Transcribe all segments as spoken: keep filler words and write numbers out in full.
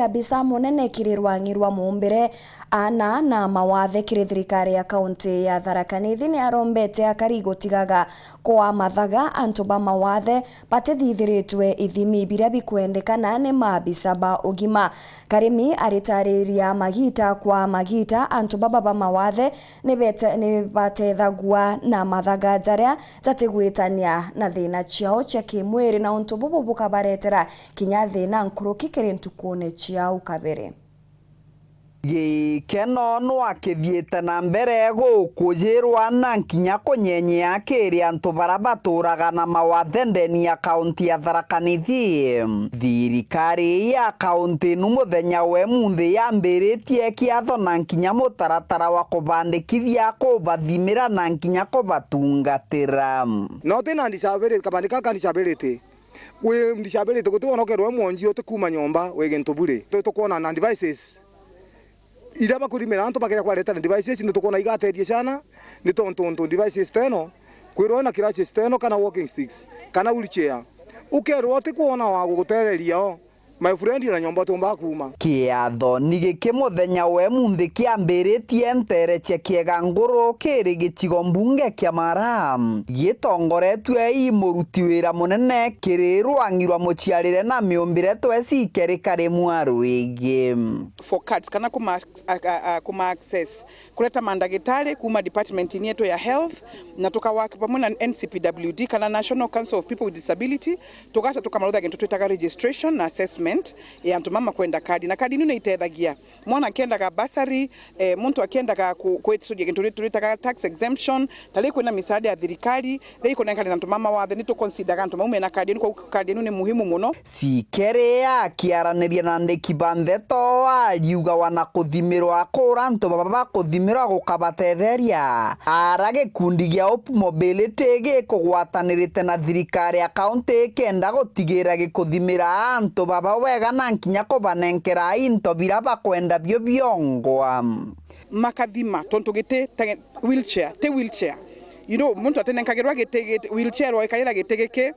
Abisa munene kiri rwang'i rwa muumbire, aana na mawathe kiri thirikari ya kaunti ya Tharaka Nithi ni arombete akari gutigaga kwa mathaga antu ba mawathe batithithiritwe ithimi biria bikwendekana ni maabisa ba ugima. Karimi aritariria magita kwa magita antu baba ba mawathe ni bete-, ni batethagua na mathaga jaria jatigwitania na thina ciao cia kimwiri, na untu bubu bukabaretera kinya thina nkuruki kiri ntukune ciao kabere. Gikeno nwakithiite na mbere gukujirwa na nkinya kunyenyea kiri antu bara baturaga na mawathe ndeni ya kaunti ya Tharaka Nithi. Thirikari ya kaunti nu muthenya we munthi yambiritie kiatho na nkinya mutaratara wa kubandikithia, kubathimira na nkinya kubatungatira. No ti na disability, kabandi ka ka disability. Wi disability, guti wona ukerwa wi mwonji uti kuma nyomba wi gintu bure. Tu-, tukwona na devices iria bakurimira antu bakeja kwareta na devices, ni tukwona igateethia ciana, ni tontu untu devices teno, kwirwa na crutches teno, kana walking sticks, kana wheelchair. Ukerwa uti kwona wa gugutereria o, my friend, na nyomba utumba kuma. Kiatho ni giki muthenya we munthi kiambiritie ntere cia Kiega Nguru kiri gicigo mbunge kia Mara, gitongoretue i muruti wira munene kiri rwang'i rwa muciarire na miumbire twesi Kerikari Mwarwigi. For cuts kana kuma, a, a, a, kuma access kureta mandagitari kuma department yetu ya health, na tukawork pamwe na N C P W D kana National Council of People with Disability, tugaca tukamarutha gintu twitaga registration na assessment ya antu mama kwenda kadi, na kadi ino ni itethagia mwana akiendaga bursary, eh, muntu akiendaga ku-, kwithuria gintu ri-, twitaga tax exemption, ta ri kwina misaada ya thirikari, ri kunenkanira antu mama wathe, ni tukonsidaga antu mau mena kadi ino, koguo kadi ino ni muhimu muno. Sikere akiaraniria na andiki ba ndeto, ariuga wana kuthimirwa kura antu baba bakuthimirwa gukabatetheria. Ara gikundi gia Hope Mobility gikugwatanirite na thirikari ya kaunti kenda gutigira gikuthimira antu baba wega na nkinya kubanenkera into bira bakwenda bio biongwa. Makathima, tontu giti te-, wheelchair, ti wheelchair. You know, muntu atinenkagirwa giti, giti, wheelchair, roikarira giti giki,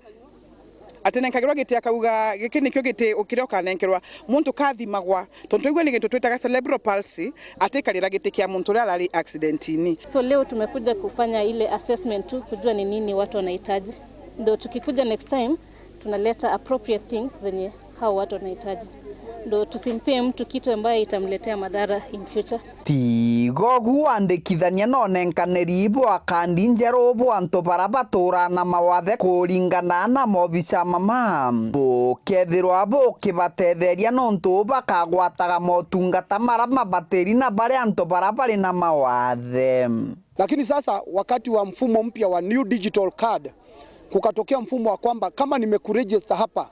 atinenkagirwa giti akauga, "Giki nikio giti kiria ukanenkerwa." Muntu kathimagwa, tontu igua ni gintu twitaga cerebral palsy, atikarira giti kia muntu uria arari accident-ini. So leo tumekuja kufanya ile assessment tu, kujua ni nini watu wanahitaji. Ndo tukikuja next time, tunaleta appropriate things zenye hao watu wanahitaji. Ndo tusimpee mtu kitu ambaye itamletea madhara in future. Tiga ugu, wandikithania na unenkaniri bwa kandi njeru bwa antu bara baturaa na mawathe kuringana na mobica mama bukethirwa bukibatetheria, nontu bakagwataga motungata mara mabatiri na bari antu bara bari na mawathe. Lakini sasa, wakati wa mfumo mpya wa new digital card, kukatokea mfumo wa kwamba kama nimekuregister hapa,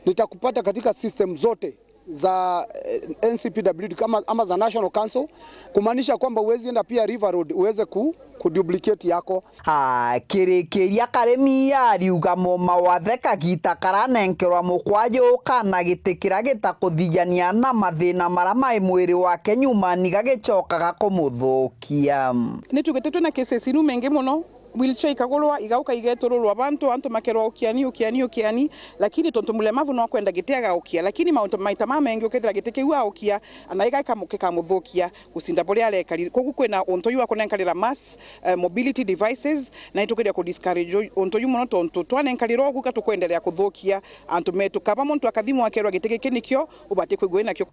nitakupata katika system zote za, eh, N C P W D kama, ama za National Council, kumaanisha kwamba huwezi enda pia River Road uweze ku, kuduplicate yako. Akirikiria, Karimi ariuga mumawathe kagita karanenkerwa mukwaju kana giti kiria gitakuthijania na mathina maria mai mwiri wake nyuma niga gicokaga kumuthukia. Ni tugite twina cases inu mengi muno. Wheelchair ikagurwa, igauka igetururwa bantu, antu makerwa, "Ukiani, ukiani, ukiani." Lakini tontu mulemavu no akwenda giti agaukia, lakini mauntu maita mamengi ukethira giti kiu aukia, na igaika mu-, gikamuthukia gucinda buria arekari. Koguo kwina untu uyu wa kunenkanira mass, eh, mobility devices, na itukiria ku discourage u-, untu uyu muno, tontu twanenkarirwa ugu ka tukwenderea kuthukia antu metu. Kaba muntu akathimwa akerwa giti giki nikio ubati kwigua nakio.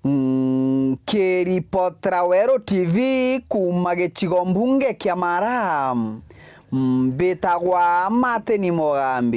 Nkiripotera Weru T V kuma gicigo mbunge kia Mara, mbitagwa Martin Mugambi.